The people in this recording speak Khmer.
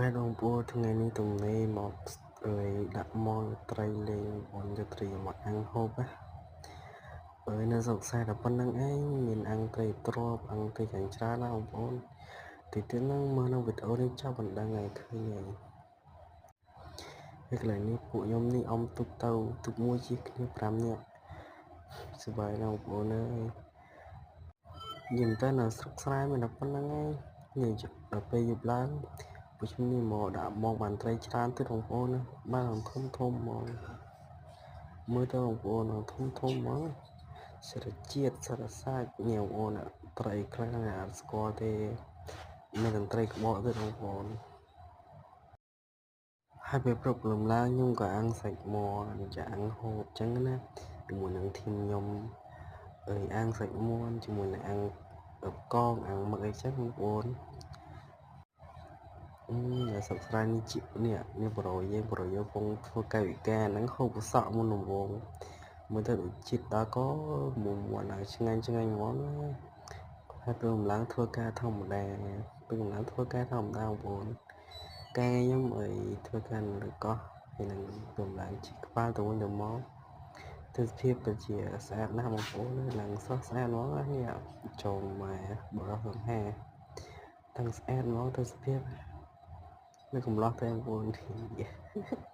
បាទបងប្អូនថ្ងៃនេះទំនេរមកអើយដាក់មកត្រីលេងបងប្អូនយកត្រីមកអាំងហូបណាអើយនៅស្រុកខ្សែតែប៉ុណ្្នឹងឯងមានអាំងត្រីទ្របអាំងត្រីយ៉ាងច្រើនណាបងប្អូនទីទៀតហ្នឹងមើលនៅវីដេអូនេះចប់មិនដឹងហើយឃើញហើយហើយកន្លែងនេះពួកខ្ញុំនេះអុំទូកទៅទូកមួយជិះគ្នា5នាក់សប្បាយណាស់បងប្អូនអើយនិយាយទៅនៅស្រុកស្រែមានតែប៉ុណ្្នឹងឯងនេះដល់ពេលយប់ឡើងពួកខ្ញុំនេះមកដាក់មកបានត្រីច្រើនទៀតបងប្អូនណាបានធំធំហ្មងមើលទៅបងប្អូនធំធំហ្មងសារជាតិសារសាច់នេះបងប្អូនត្រីខ្លះអត់ស្គាល់ទេមានតែត្រីក្បកទៀតបងប្អូនហើយពេលព្រឹកព្រលឹមឡើងខ្ញុំក៏អាំងសាច់មាន់ចាអាំងហូបចឹងណាជាមួយនឹងធីមខ្ញុំអើយអាំងសាច់មាន់ជាមួយនឹងអាំងកងអាំងមឹកអីចឹងបងប្អូនអឺស្រុកស្រែនេះជានេះនេះបរយយើងបរយយើងពងធ្វើកាយវិការហ្នឹងហូបសក់មុនដំបូងមើលទៅដូចជាតិដល់ក៏មុំមាត់ឡើងឆ្ងាញ់ឆ្ងាញ់ហ្មងណាហើយពេលកម្លាំងធ្វើការធម្មតាពេលកម្លាំងធ្វើការធម្មតាបងប្អូនការខ្ញុំអីធ្វើការនៅលើកោះហើយនឹងកម្លាំងជិះក្បាលទៅវិញទៅមកទេសភាពទៅជាស្អាតណាស់បងប្អូនឡើងស្រស់ស្អាតហ្មងនេះចូលមកបរោះសង្ហាទាំងស្អាតហ្មងទេសភាពនៅកំឡោះតែបងប្អូន។